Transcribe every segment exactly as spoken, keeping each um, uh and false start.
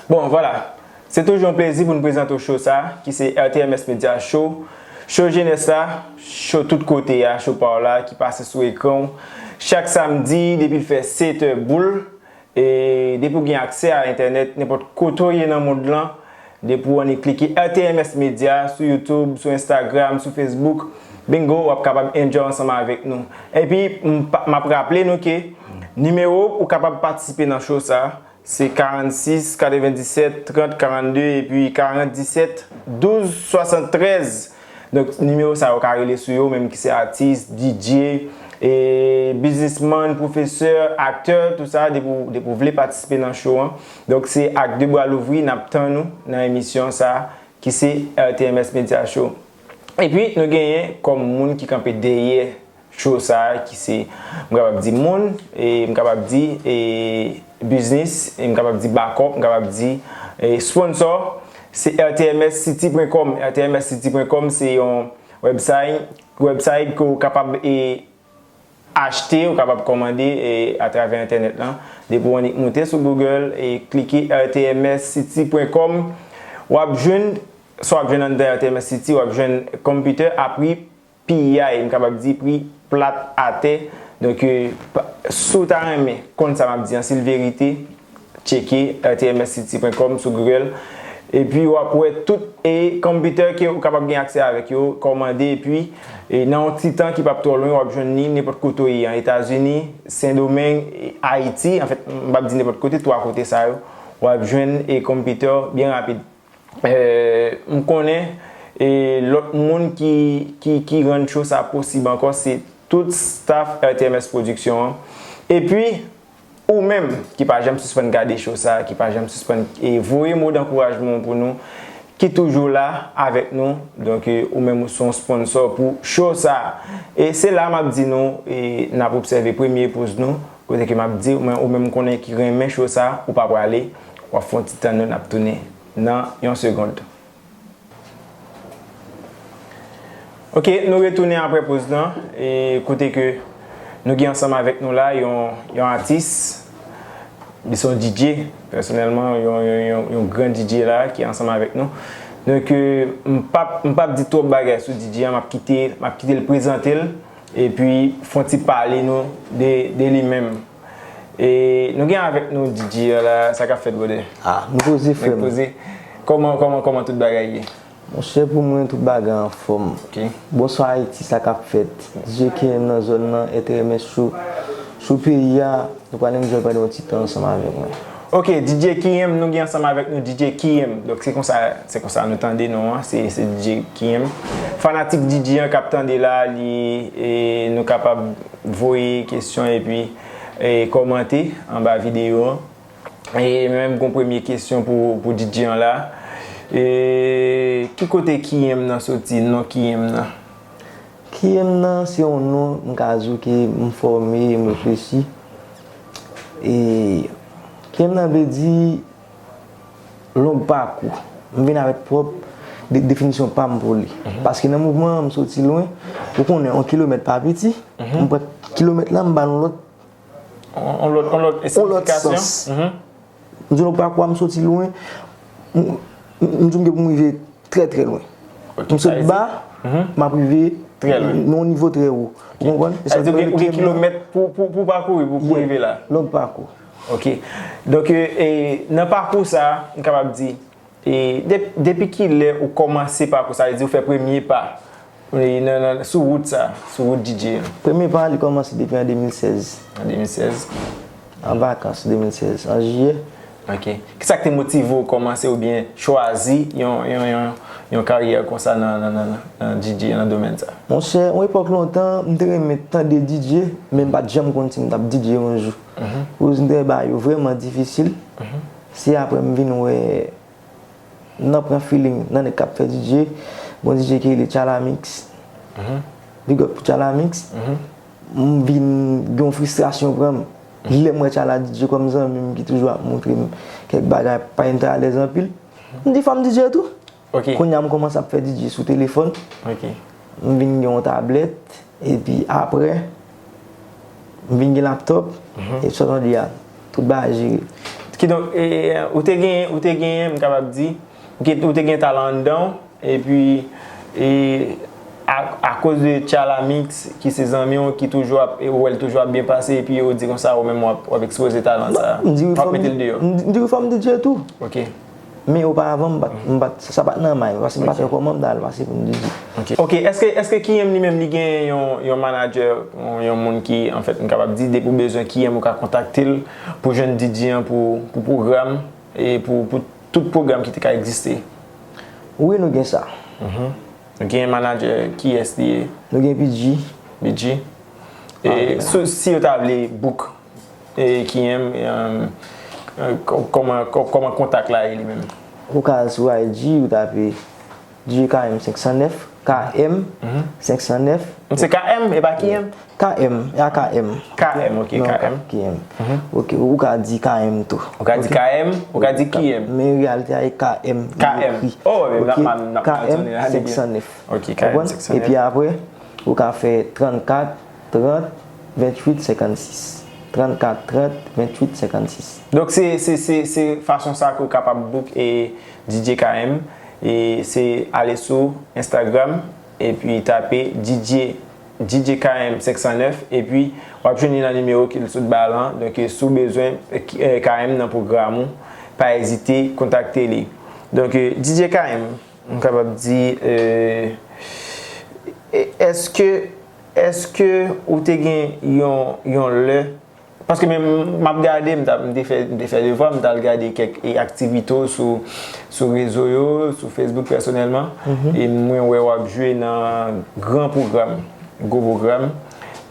Bon, vwala. Se toujou yon plezi pou n prezante w show sa, ki se R T M S Media Show. Show jenès la, show tout kote a, show pa w la, ki pase sou ekran w chak samdi depi l fè sèt è boul. E depi w gen aksè a entènèt, nenpòt kote w ye nan mond lan, depi w annik klike R T M S Media sou YouTube, sou Instagram, sou Facebook, bingo, w ap kapab enjoy ansanm avèk nou. Epi, m pa- m ap raple nou ke nimewo ou kapab patisipe nan show sa, se karannsis, katrevenndisèt, trant, karannde, epi karannse, disèt, douz, swasanntrèz. Donk, nimewo sa yo ka rele sou yo, menm ki se atis, D J, e biznismann, pwofesè, aktè, tou sa, depi w, depi w vle patisipe nan show an. Donk, se ak de bra louvri n ap tann ou nan emisyon sa, ki se R T M S Media Show. Epi, nou genyen kòm moun ki kanpe dèyè show sa a, ki se, m kapab di moun, e m kapab di, e biznis, e m kapab di bakòp, m kapab di, e sponsò, se R T M S City pwen kòm. R T M S City pwen kòm se yon website, website ke w kapab, e, achte, w kapab kòmande, e, atravè entènèt lan. Depi w annik moute sou Google e klike R T M S City pwen kòm, w ap jwenn, sa w ap jwenn anndan R T M S City, w ap jwenn konpitè a pri piyay, m kapab di pri plat atè. Donk, e, pa- si w ta renmen konn sa m ap di an, si l verite, tcheke R T M S City pwen kòm sou Google. Epi w ap wè tout e konpitè ke ou kapab gen aksè avèk yo, kòmande, epi e nan yon ti tan ki p ap twò lwen, w ap jwenn li nenpòt kote w ye, an Etazini, Sendomeng, e Ayiti, anfèt, m p ap di nenpòt kote, twa kote sa yo, w ap jwenn e konpitè byen rapid. E, m konnen e lòt moun ki, ki, ki rann show sa posib ankò, se tout staff R T M S Production an. Epi, ou menm ki pa janm sispann gade show sa, ki pa janm sispann e voye mo dankourajman w pou nou, ki toujou la avèk nou. Donk, e, ou menm ou se yon sponsò pou show sa. E se la m ap di nou, e n ap obsève premye poz nou, kote ke m ap di, men ou menm konnen ki renmen show sa, ou pa prale, w ap fè yon ti tann nou, n ap tounen nan yon segond. Ok, nou retounen apre poz lan, e kote ke nou gen ansanm avèk nou la, yon, yon atis, li se yon D J, pèsonèlman, yon, yon, yon, yon gran D J la ki ansanm avèk nou. Donk, e, m p ap, m p ap di twòp bagay sou D J an, m ap kite, m ap kite l prezante l, epi fè yon ti pale nou de, de li menm. E nou gen avèk nou D J an la, sa k ap fèt, brother? Ah, nou poze, frè m. Poze. Kòman, kòman, kòman tout bagay ye? Monchè, pou mwen, tout bagay anfòm. Ok. Bonswa, Ayiti, sa k ap fèt? D J K M nan zòn nan, R T M S sou, sou peyi a. Nou pral enjoy pandan yon ti tan ansanm avèk mwen. Ok, D J K M, nou gen ansanm avèk nou D J K M. Donk, se konsa, se konsa nou tande non an, se, se D J K M. Fanatik D J an k ap tande la, li, e, nou kapab voye kesyon epi, e, kòmante anba videyo an. E menm gon premye kesyon pou, pou D J an la. E, ki kote K M nan soti, non K M nan? K M nan se yon non m ka di w ke m fòme, m reflechi. E K M nan vle di long pakou. M vin avèk pwòp de-, definisyon pa m pou li. Paske nan mouvman an, m soti lwen. Ou konnen, yon kilomèt pa piti. M pran kilomèt la, m ba l yon lòt On, on lòt, on lòt on lòt siyifikasyon? Sans. M di w, pa kwa m soti lwen, m, m, m di w m gen pou m rive trè, trè lwen. Ok, m sot ba, m ap rive nan yon nivo trè wo. Ou konprann? Sa vle di ou gen kilomèt pou, pou, pou pakouri, pou, pou rive la. Long pakou. Ok. Donk, e, e, nan pakou sa, m kapab di, E de-, depi kilè ou kòmanse pakou sa, vle di ou fè premye pa, e nan, nan, sou wout sa, sou wout D J an? Premye pa, li kòmanse depi an de mil sèz. An de mil sèz. An vakans de mil sèz, an jiyè. Ok. Kisa k te motive w kòmanse oubyen chwazi yon, yon, yon, yon karyè konsa nan, nan, nan, nan D J, nan domèn sa? Monchè, yon epòk lontan, m te renmen tande D J, men m pa t janm konn si m t ap D J yon jou. Koz m te wè bagay yo vrèman difisil. Se apre m vin wè nan pran feeling nan nèg k ap fè D J. Gon D J ki rele Tchalamix. Big up pou Tchalamix. M vin gen yon fristrasyon pran m. Lè m wè Tchala D J kòm zanmi m ki toujou ap montre m kèk bagay, pa gen m te alèz anpil. M di fò m D J tou. Ok. Kounye a m kòmanse ap fè D J sou telefòn. Ok. M vin gen yon tablèt. Epi apre, m vin gen laptòp, epi sa w tande a, tout bagay jere. Ok, Kidonk, e, ou te gen, ou te gen, m kapab di, ke ou te gen talan anndan w, epi, e, a, akoz de Tchala Mix, ki se zanmi w, ki toujou ap, e, ou wè l toujou ap byen pase, epi yo di konsa, ou menm w ap, w ap ekspoze talan sa a. M diri w ap mete l deyò. M diri w fò m D J tou. Ok. Men oparavan, m pa t, m pa t, sa pa t nan may mwen, paske m pa t wè kòman m ta al pase pou m D J. Ok. Ok, èske, èske Kiyem li menm li gen yon, yon manadjè, yon, yon moun ki, anfèt, m kapab di, depi w bezwen Kiyem, ou ka kontakte l pou jwenn D J an pou, pou pwogram, e pou, pou tout pwogram ki te ka egziste? Wi, nou gen sa. Mhm. Nou gen manadjè, kiyès li ye? Nou gen P G. P G. E, ah, si, si yo ta vle book, e, Kiyem, e, e, kò-, kòman, kò-, kòman kontak la ye li menm? Ou ka al sou I G, ou tape D J K M senk san nèf, K M senk san nèf. Se K M, e pa Kiyem? K M, e a K M. K M, ok, non, K M. K M. Mhm. Ok, ou ka di K M tou. Ou ka di K M, ou ka di Kiyem. Men reyalite a, e K M. K M. Oh, men ok, n ap, n ap, n ap K M senk san nèf. Ok, K M senk san nèf. Epi apre, ou ka fè trannkat, trant, venntuit, senkannsis. Trannkat, trant, venntuit, senkannsis. Donk, se, se, se, se fason sa ke w kapab book e D J K M. E se ale sou Instagram, epi tape D J, D J K M senk san nèf, epi w ap jwenn li nan nimewo ke l sot ba lan. Donk, si w bezwen, e, K M nan pwogram ou, pa ezite kontakte li. Donk, e, D J K M, m kapab di, e, e, èske, èske ou te gen yon, yon lè, paske menm m ap gade, m t ap, m te fè, m te fè devwa, m t al gade kèk, e, aktivite w sou, sou rezo yo, sou Facebook pèsonèlman, e mwen wè w ap jwe nan gran pwogram, gwo pwogram.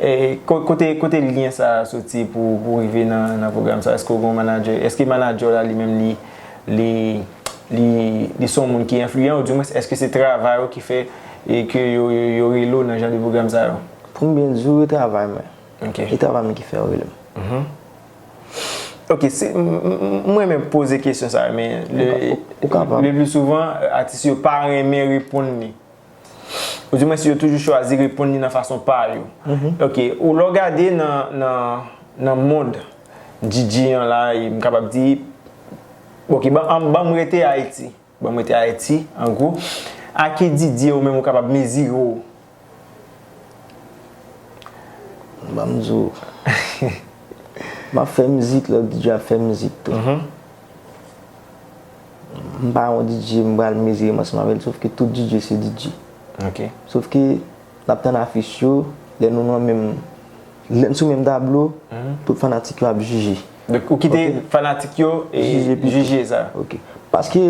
E ko-, kote, kote lyen sa a soti pou, pou rive nan, nan pwogram sa a? Èske w gen yon manadjè? Èske manadjè w la li menm li, li, li, li se yon moun ki enfliyan, oudimwens èske se travay ou ki fè e ke yo, yo, yo rele w nan jan de pwogram sa yo? Pou m byen di w, e travay mwen. Ok. E travay mwen ki fè yo rele m. Mhm. Ok, si, m, m, m, m renmen poze kesyon sa a, men le, ou ka, ou, ou kapab. Le pli souvan, atis yo pa renmen reponn li. Oudimwens, yo toujou chwazi reponn li nan fason pa yo. Mhm. Ok, ou lè w gade nan, nan, nan mond D J an la, e m kapab di, ok, ban, an, ban m rete Ayiti. Ban m rete Ayiti, an gwo. A ki D J ou menm ou kapab mezire w? Ban m di w, m ap fè mizik, lòt D J ap fè mizik tou. Mhm. M pa yon D J m pral mezire m ansanm avè l, sofke tout D J se D J. Ok. Sofke n ap tann afich yo, lè nou nan menm, lè n sou menm tablo, tout fanatik yo ap jije. Donk, ou kite fanatik yo, e, jije sa. Ok. Paske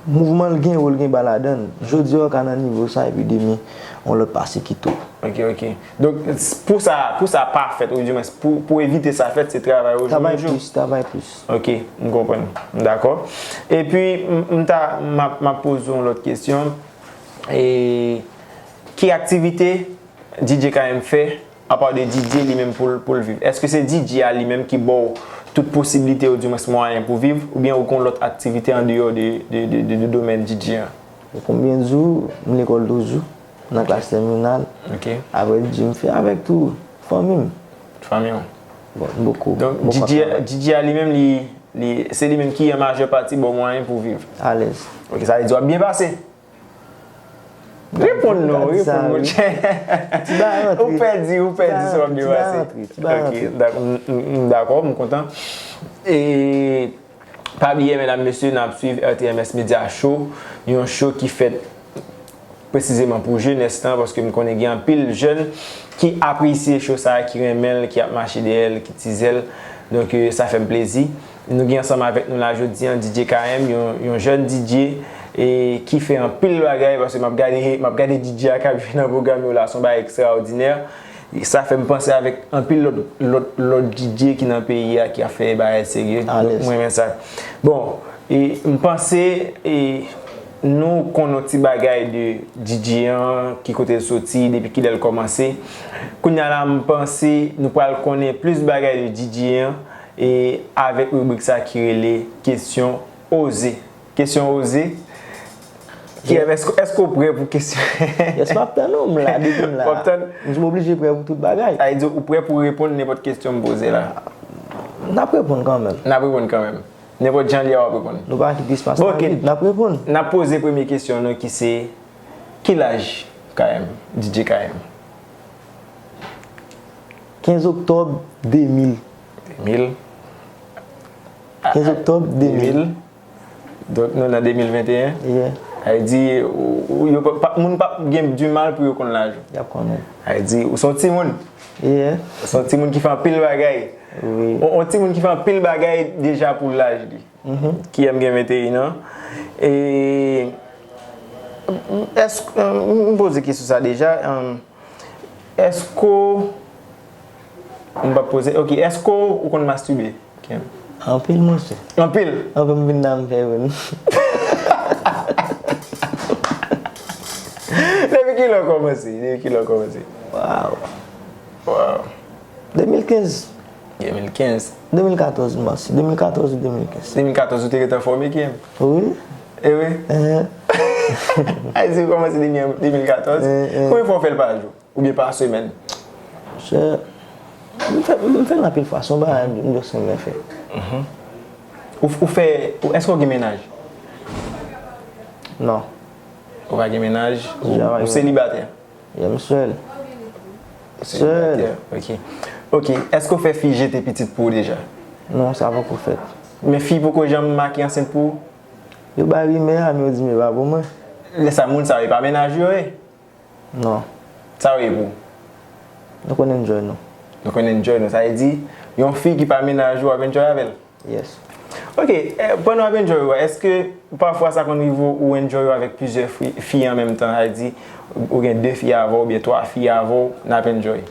mouvman l gen wo, l gen ba ladan l. Jodi a, w ka nan nivo sa, epi demen, yon lòt pase kite w. Ok, ok. Donk, s-, pou sa, pou sa pa fèt, oudimwens, pou, pou evite sa fèt, se travay ou jou pou jou. Travay plis, travay plis. Ok, m konprann. M dakò. Epi, m, m ta, m ap, m ap poze w yon lòt kesyon. E ki aktivite D J K M fè, apa de D J li menm pou l, pou l viv? Èske se D J a li menm ki ba w tout posiblite, oudimwens mwayen pou viv, oubyen ou gen lòt aktivite andeyò de, de, de, de, de domèn D J an? Pou m byen di w, m lekòl toujou, nan klas tèminal. Ok. Apre D J m fè avèk tou, fanmi m. Fanmi w. Bon, m poko, m poko ap travay. Donk, D J, D J a li menm, li, li, se li menm ki an majè pati ba w mwayen pou viv. Alèz. Ok, sa vle di w ap byen pase. Reponn non, reponn monchè. Ou pèdi, ou pèdi sa w ap debase. Ok, dak-, m, m, m dakò, m kontan. E pa bliye, medam, mesye, n ap swiv R T M S Media Show, yon show ki fèt presizeman pou jenès lan, paske m konnen gen anpil jèn ki apresye show sa a, ki renmen l, ki ap mache dèyè l, ki tizè l. Donk, e, sa fè m plezi. Nou gen ansanm avèk nou la jodi a D J K M, yon, yon jèn D J, e ki fè anpil bagay, paske m ap gade, m ap gade D J a k ap jwe nan pwogram yo la, se yon bagay ekstraòdinè. E sa fè m panse avèk anpil lòt, lòt, lòt D J ki nan peyi a ki ap fè bagay serye. Alèz. Mwen renmen sa. Bon, e m panse, e nou konn yon ti bagay de D J an, ki kote l soti, depi kilè l kòmanse. Kounye a la, m panse nou pral konnen plis bagay de D J an, e avèk ribrik sa ki rele Kesyon Oze. Kesyon Oze. Kiyè, èske, èske w prè pou kesyon? Yes, m ap tann ou, m la, depi m la. W ap tann? M di m oblije prè pou tout bagay. Sa vle di ou prè pou reponn nenpòt kesyon m poze la? N ap reponn kanmenm. N ap reponn kanmenm. Nenpòt jan li a w ap reponn. Nou pa kite espas la vid, n ap reponn. N ap poze premye kesyon nou ki se, ki laj K M, D J K M? Kenz oktòb de mil. De mil. Kenz oktòb de mil. Donk nou nan de mil venteyen. Yeah. Sa vle di, ou, ou, yo pa, moun p ap gen di mal pou yo konn laj ou. Y ap konnen. Sa vle di, ou se yon timoun. Yeah. Ou se yon timoun ki fè anpil bagay. Wi. Yon, yon timoun ki fè anpil bagay deja pou laj li. Ki M gen venteyen an. E, èske, m poze kesyon sa deja. Èske w, m p ap poze, ok, èske w konn mastibe? Ok. Anpil, monchè. Anpil? Anpil, m vin nan m fè youn. Depi kilè w kòmanse? Depi kilè w kòmanse? Waw. Waw. De mil kenz. De mil kenz. De mil katòz, m panse. De mil katòz ou de mil kenz. De mil katòz, ou te gentan fòme, K M? Wi. E wi? Ehe. Sa vle di, ou kòmanse depi de mil katòz? Eh, eh. Konbyen fwa w fè l pa jou? Oubyen pa semèn? Monchè, m fè, m fè l anpil fwa. Se yon bagay m, m just renmen fè. Ou, ou fè, ou, èske w gen mennaj? Non. Ou pa gen mennaj? Ou, Deja, ou wi. Selibatè? Yeah, m sèl. Sèl. Ok. Ok. Èske w fè fi jete pitit pou ou deja? Non, sa poko fèt. Men fi poko janm make ansent pou ou? Yo bay rimè a, men yo di m yo pa pou mwen. Lè sa moun sa yo, e pa mennaj yo ye? Non. Sa yo ye pou ou? Nou konn enjoy nou. Nou konn enjoy nou. Sa vle di, yon fi ki pa mennaj ou ap enjoy avè l? Yes. Ok, eh, pandan w ap enjoy ou a, èske pafwa sa konn rive w ou enjoy ou avèk plizyè fi, fi an menm tan? Sa vle di, ou gen de fi avè w oubyen twa fi avè w, n ap enjoy.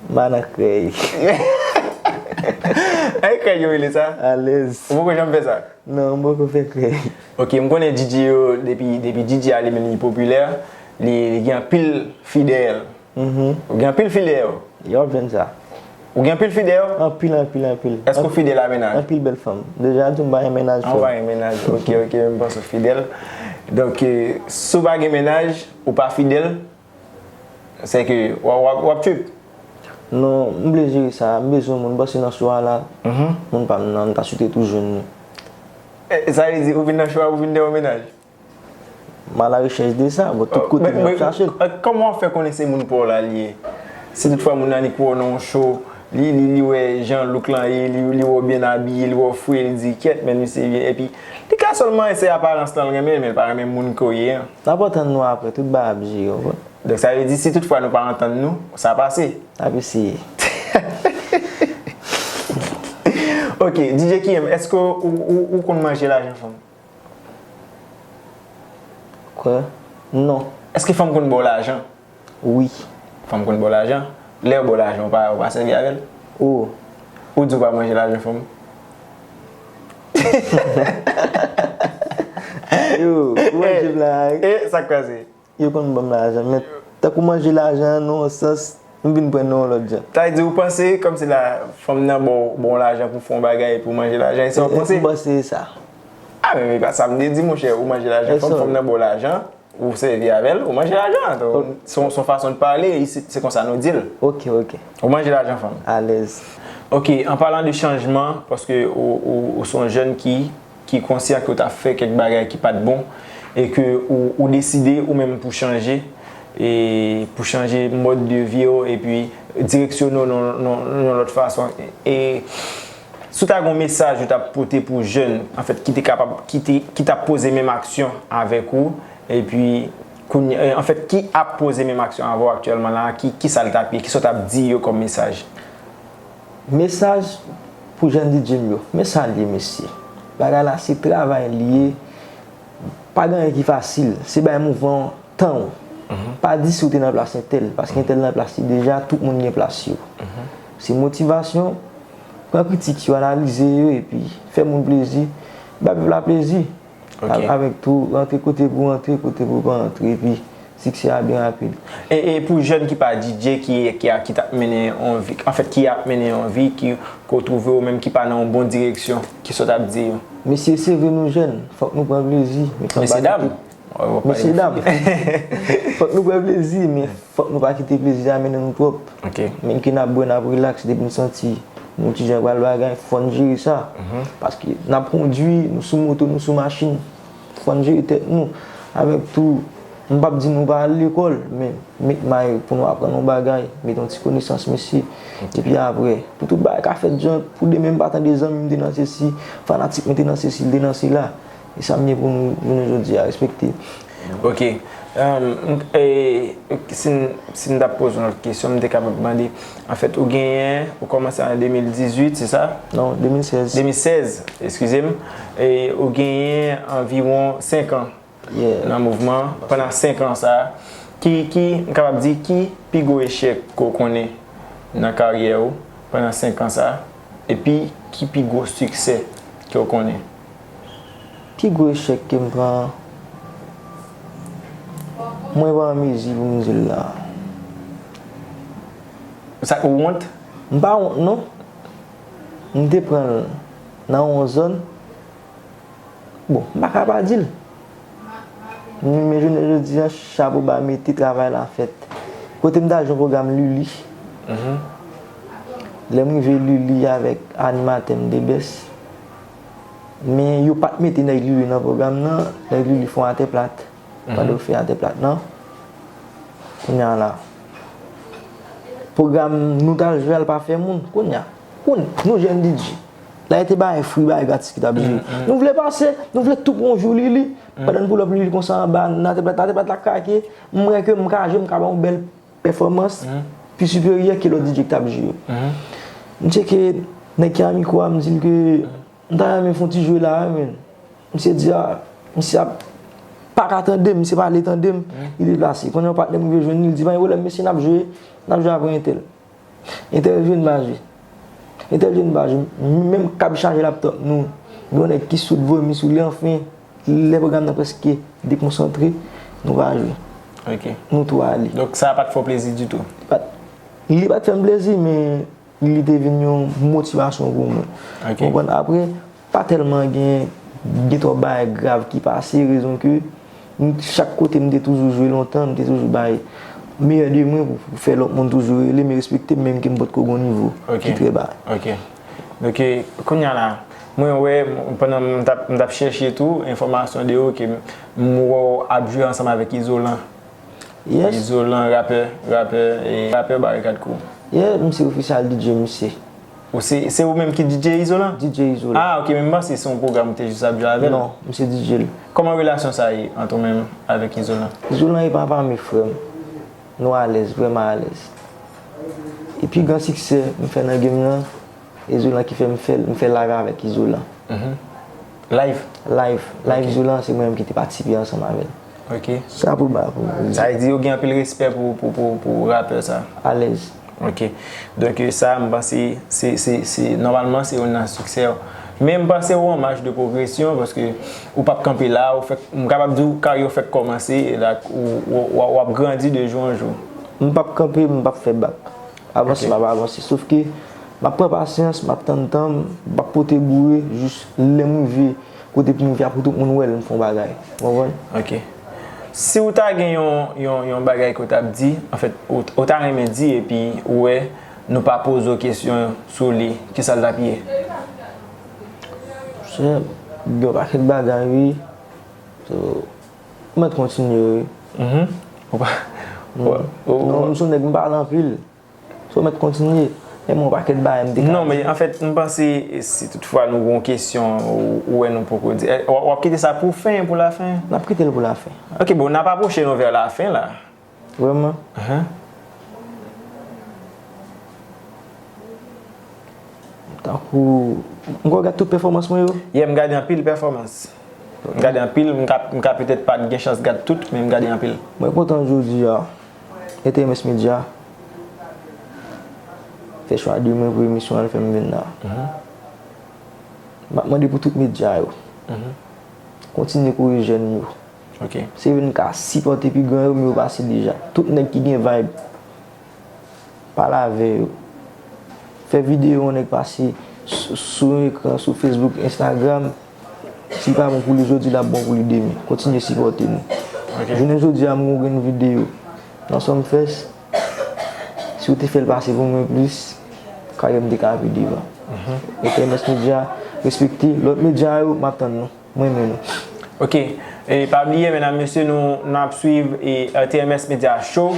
M pa nan krèy. Ay, krèy yo rele sa? Alèz. Ou poko janm fè sa? Non, m poko fè krèy. Ok, m konnen D J yo, depi, depi D J a li menm li popilè, li, li gen anpil fi dèyè l. Mhm. Ou gen anpil fi dèyè w? Yo ap jwenn sa. Ou gen anpil fi dèyè w? Anpil, anpil, anpil. Èske w fidèl a mennaj? Anpil bèl fanm. Deja, di m pa gen mennaj. Ah, ou pa gen mennaj. Ok, ok, m panse w fidèl. Donk, eh, si w pa gen mennaj, ou pa fidèl, se ke w ap, w ap, w ap trip. Non, m vle jere sa. M bezwen moun. Paske nan show a la, Mhm. moun pa m nan, m ta swete tou jwenn li. Eh, sa vle di, ou vin nan show a pou vin dèyè yon mennaj? M a la rechèch de sa, bon, tout kote m ap chache l. Kòman w ap fè konnen se moun pa w la li ye? Si toutfwa moun nan li k wè w nan yon show, li, li, li wè jan look lan ye, li, li wè w byen abiye, li wè w fre, li di, "Kyèt, men misye byen." Epi, li ka sèlman se aparans lan l renmen, men l pa renmen moun ke w ye an. N ap antann nou apre, tout bagay ap jere, w konprann? Donk, sa vle di, si toutfwa nou pa antann nou, sa pase. N ap eseye. Ok, D J K M, èske ou, ou, ou konn manje lajan fanm? Kwè? Non. Èske fanm konn ba w lajan? Wi. Fanm konn ba w lajan? Lè yo ba w lajan, ou pa, ou pa sèvi avè l? Oh. Ou di w pa manje lajan fanm? Yo, ou manje m la, wi. E sa k pase? Yo konn ban m lajan, men tankou manje lajan an nan yon sans, m vin pran nan yon lòt jan. Sa vle di ou panse kòmsi la, fanm nan ba w, ba w lajan pou fè yon bagay, pou manje lajan, e sa w panse? M panse se sa. Ah, men, men pa sa m te di, monchè, ou manje lajan fanm, fanm nan ba w lajan, ou sèvi avè l, ou manje lajan an. Se yon, se yon fason de pale, e se, se konsa nou di l. Ok, ok. Ou manje lajan fanm. Alèz. Ok, an palan de chanjman, paske ou, ou, ou se yon jèn ki, ki konsyan ke w t ap fè kèk bagay ki pa t bon, e ke ou, ou deside ou menm pou chanje, e pou chanje mòd de vi w, epi direksyone w nan, nan, nan yon lòt fason. E si w ta gen yon mesaj ou t ap pote pou jèn, anfèt, ki te kapab, ki te, ki t ap poze menm aksyon avèk ou, epi kounye, e, anfèt, ki ap poze menm aksyon avè w aktyèlman la, ki, ki sa l t ap ye, ki sa w t ap di yo kòm mesaj? Mesaj pou jèn D J m yo. Men sa l ye, mesye. Bagay la, se travay li ye. Pa gen anyen ki fasil. Se bay mouvman tan w. Pa di si w te nan plas entèl, paske entèl nan plas li deja, tout moun gen plas yo. Se motivasyon, pran kritik yo, analize yo, epi fè moun plezi, bay pèp la plezi. Avèk tou, rantre kote pou rantre, kote pou pa rantre, epi siksè a byen rapid. E, e pou jèn ki pa D J, ki, ki, ki t ap mennen yon vi, anfèt, ki ap mennen yon vi, ki, ke w twouve ou menm ki pa nan yon bon direksyon, kisa w t ap di yo? Mesye, se vre nou jèn, fòk nou pran plezi. Mesye dam. Mesye dam. Fòk nou pran plezi, men fòk nou pa kite plezi a mennen nou twòp. Menm ke n ap bwè, n ap rilaks, depi n santi nou ti jan pral bagay, fò n jere sa. Paske n ap kondui, nou sou moto, nou sou machin, fò n jere tèt nou. Avèk tou, m p ap di nou pa al lekòl, men met may pou nou aprann yon bagay, met yon ti konesans, mesye. Epi apre, pou tout bagay ka fèt jan pou demen, m pa tande zanmi m te nan sesi, fanatik mwen te nan sesi, l te nan sela. E sa m gen pou nou jounen jodi a, respekte. Ok. Um, e, si n, si n t ap poze yon lòt kesyon, m te kapab mande, anfèt, ou genyen, ou kòmanse an de mil dizuit, se sa? Non, de mil sèz. De mil sèz, eskize m. E ou genyen anviwon senk an nan mouvman, pandan senk an sa a, ki, ki, m kapab di, ki pi gwo echèk ke w konnen nan karyè w pandan senk an sa a, epi ki pi gwo siksè ke w konnen? Pi gwo echèk ke m pran, mwen pa an mezi pou m di l la. Sa, ou wont? M pa wont non. M te pran l nan yon zòn. Bon, m pa ka pa di l. Men jounen jodi a, chapo ba mete, travay la fèt. Kote m t al jwenn pwogram Lili. Lè m rive Lili avèk animatè m Debès, men yo pa t mete nèg Lili nan pwogram nan, nèg Lili fè yon atè plat. Pandan yo fè atè plat nan, kounye a la, pwogram nou t al jwe a l pa fè moun. Kounye a, kounye, nou jèn D J. La e te bagay free, bagay gratis ki t ap jwe. Nou vle pase, nou vle tou pran yon jou Lili. Pandan n pull up Lili konsa anba, nan atè plat, atè plat la krake. M wè ke m ka jwe, m ka ba yon bèl pèfòmans pi siperyè ke lòt D J ki t ap jwe yo. M tcheke nèg ki nan mikwo a, m di l ke m ta renmen fè yon ti jwe la wi, men misye di a, misye ap pa ka tande m, misye pa vle tande m, li deplase. Kounye a yon patnè m rive jwenn li, li di, "Pa gen pwoblèm, mesye, n ap jwe, n ap jwe apre entèl." Entèl jwe, n pa jwe. Entèl jwe, n pa jwe. Menm kab chaje laptòp nou, gen yon nèg ki sot vomi sou li, anfen, lè pwogram nan prèske dekonsantre, nou pa jwe. Nou tou ale. Donk sa pa t fè w plezi ditou? Li pa t fè m plezi, men li te vin yon motivasyon pou mwen. Ou konprann? Apre, pa tèlman gen, gen twòp bagay grav ki pase, rezon ke m, chak kote m te toujou jwe lontan, m te toujou bay meyè de mwen pou, pou fè lòt moun toujou rele m e respekte m, menm ke m potko gen yon nivo ki trè ba. Ok. Donk, kounye a la, mwen wè, pandan m t ap, m t ap chèche tou enfòmasyon de ou, ke m wè w ap jwe ansanm avèk Izolan. Yes. Izolan, rapè, rapè, e, rapè Barikad Crew. Yeah, m se ofisyal D J misye. Ou se, se ou menm ki D J Izolan? D J Izolan. Ah, ok, men m panse se yon pwogram ou te jis ap jwe avè l. Non, m se D J l. Kòman relasyon sa ye ant ou menm avèk Izolan? Izolan e papa m, e frè m. Nou alèz, vrèman alèz. E pi gran siksè m fè nan game nan, Izolan ki fè m fè l, m fè live avèk Izolan. Live? Live. Live Izolan, se mwen menm ki te patisipe ansanm avè l. Ok. Sa pou ba pou. Sa vle di yo gen anpil respè pou, pou, pou, pou rapè sa. Alèz. Ok. Donk, sa, m panse, se, se, se, nòmalman, se youn nan siksè yo. Men m panse ou an mach de pwogresyon, paske ou p ap kanpe la, ou fèk, m kapab di w, karyè w fèk kòmanse, e la, ou, ou, w ap grandi de jou an jou. M p ap kanpe, m p ap fè bak. Avanse, m ap avanse. Sof ke, m ap pran pasyans, m ap tann tan m, m p ap pote boure, jis lè m rive, kote pou m rive a pou tout moun wè l m fè yon bagay. Ou konprann? Ok. Si w ta gen yon, yon, yon bagay ke w t ap di, anfèt, ou, ou ta renmen di epi ou wè nou pa poze w kesyon sou li, kisa l t ap ye? Chè, gen yon pakèt bagay wi. So, ou mèt kontinye wi. Mhm. Ou pa. Non, m se yon nèg m pale anpil. So mèt kontinye. Gen yon pakèt bagay m te ka. Non, men anfèt, m panse, si toutfwa nou gen yon kesyon ou, ou wè nou poko di, w ap kite sa pou fen, pou lafen? N ap kite l pou lafen. Ok, bon, n ap apwoche nou vè lafen la. Vrèman? Ahan. Tankou, m kwè w gade tout pèfòmans mwen yo? Yeah, m gade anpil pèfòmans. M gade anpil, m ka, m ka petèt pa t gen chans gad tout, men m gade anpil. Mwen kontan jodi a, T M S Media fè chwa de mwen pou emisyon an, l fè m vin la. M ap mande pou tout medya yo kontinye kouri jèn yo. Se yo n ka sipòte pi gran yo, men yo pase deja. Tout nèg ki gen vibe, pale avè yo. Fè videyo yon nèg pase sou, sou ekran, sou Facebook, Instagram. Si l pa bon pou li jodi, l ap bon pou li demen. Kontinye sipòte nou. Jounen jodi a, m gen yon grenn videyo nan Sumfest. Si w te fè l pase pou mwen plis, karyè m te ka pi devan. R T M S Media, respekte, lòt medya yo, m ap tann nou. Mwen renmen nou. Ok. E pa bliye, medam, mesye, nou, nou ap swiv e, R T M S Media Show.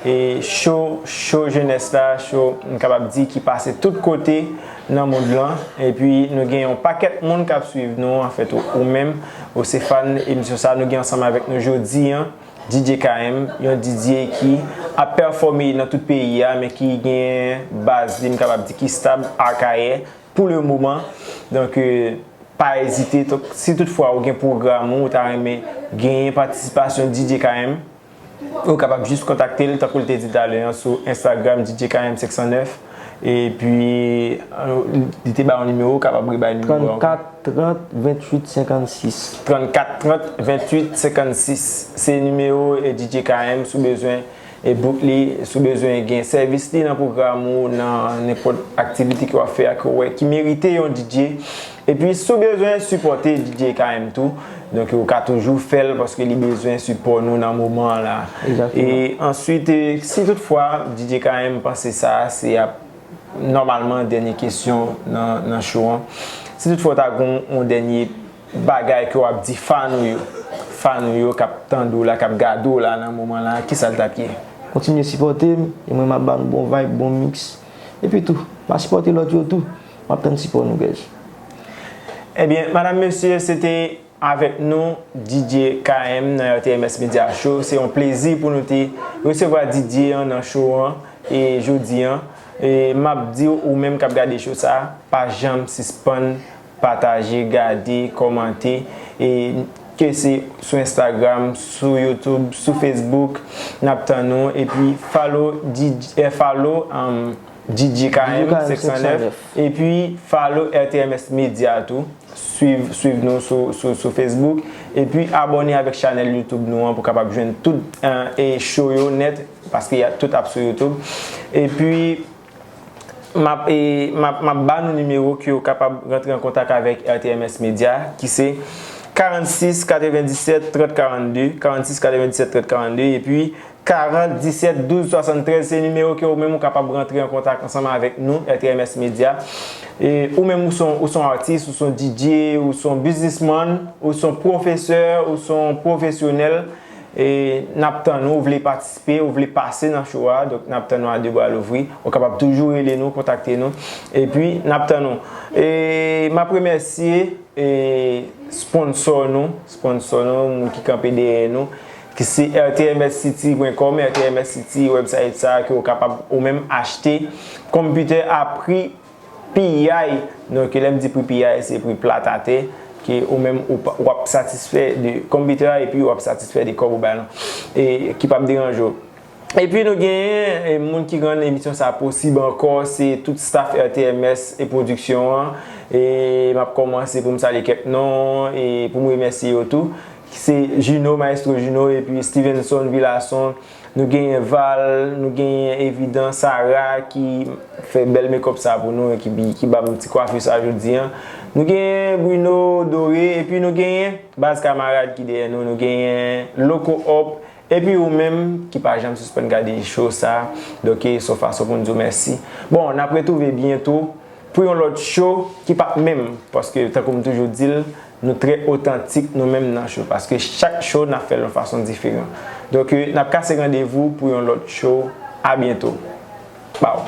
E show, show jenès la, show, m kapab di, ki pase tout kote nan mond lan. Epi, nou gen yon pakèt moun k ap swiv nou, anfèt, ou, ou menm, ou se fan emisyon sa, nou gen ansanm avèk nou jodi an, D J K M, yon D J ki ap pèfòme nan tout peyi a, men ki gen baz li, m kapab di, ki stab Akayè pou le moman. Donk, e, pa ezite, donk, si toutfwa ou gen pwogram ou, ou ta renmen genyen patisipasyon D J K M, ou kapab jis kontakte l, tankou l te di talè an, sou Instagram, D J K M senk san nèf. Epi, e, li te ba yon nimewo, ou kapab rebay nimewo an. Trannkat trant venntuit senkannsis. Trannkat trant venntuit senkannsis. Se nimewo e D J K M, si w bezwen e book li, si w bezwen gen sèvis li nan pwogram ou, nan nenpòt aktivite ke w ap fè a, ke w wè ki merite yon D J. Epi, si w bezwen sipòte D J K M tou, donk, ou ka toujou fè l paske li bezwen sipò nou nan moman an la. Egzakteman. E answit, e, si toutfwa D J K M panse sa, se ap nòmalman dènye kesyon nan, nan show an. Si toutfwa w ta gen yon dènye bagay ke w ap di fan ou yo, fan ou yo k ap tande w la, k ap gade w la nan moman la, kisa l t ap ye? Kontinye sipòte m, e mwen m ap ba nou bon vibe, bon mix. Epi tou, m ap sipòte lòt yo tou. M ap tann sipò nou, guys. Ebyen, madam, mesye, se te avèk nou D J K M nan R T M S Media Show. Se yon plezi pou nou te resevwa D J an nan show an e jodi an. E m ap di w, ou menm k ap gade show sa, pa janm sispann pataje, gade, kòmante, e ke se sou Instagram, sou YouTube, sou Facebook, n ap tann nou. Epi follow D J, eh, follow, um, D J K M senk san nèf. Epi follow R T M S Media tou. Swiv, swiv nou sou, sou, sou Facebook. Epi abòne avèk chanèl YouTube nou an pou kapab jwenn tout, eh, e show yo nèt, paske y a tout ap sou YouTube. Epi, m ap, e, m ap, m ap ba nou nimewo ke w kapab rantre an kontak avèk R T M S Media, ki se karannsis katrevenndisèt trant karannde, karannsis katrevenndisèt trant karannde, epi karant disèt douz swasanntrèz, se nimewo ke ou menm ou kapab rantre an kontak ansanm avèk nou, R T M S Media. E ou menm ou se yon, ou se yon atis, ou se yon D J, ou se yon biznismann, ou se yon pwofesè, ou se yon pwofesyonèl, e n ap tann ou, ou vle patisipe, ou vle pase nan show a, donk n ap tann ou a de bra louvri. Ou kapab toujou rele nou, kontakte nou, epi n ap tann ou. E m ap remèsye, e, sponsò nou, sponsò nou, moun ki kanpe dèyè nou, ki se R T M S City pwen kòm, R T M S City website sa ke ou kapab ou menm achte konpitè a pri piyay. Donk, lè m di pri piyay, se pri plat atè, ke ou menm ou pa, w ap satisfè de konpitè a epi w ap satisfè de kòb ou bay lan, e ki p ap deranje w. Epi nou genyen, e, moun ki rann emisyon sa posib ankò, se tout staff R T M S e pwodiksyon an. E m ap kòmanse pou m salye kèk non, e pou m remèsye yo tou. Se Juno, Maestro Juno, epi Stevenson Villason. Nou genyen Val, nou genyen Evident, Sarah ki fè bèl makeup sa pou nou, e ki, ki ba m ti kwafi sa jodi an. Nou genyen Bruno Doré, epi nou genyen baz kamarad ki dèyè nou, nou genyen Loco Up, epi ou menm ki pa janm sispann gade show sa. Donk, e, se yon fason pou n di w mèsi. Bon, n ap retwouve byento pou yon lòt show ki p ap menm, paske tankou m toujou di l, nou trè otantik nou menm nan show, paske chak show n ap fè l yon fason diferan. Donk, e, n ap kase randevou pou yon lòt show. A byento. Baw.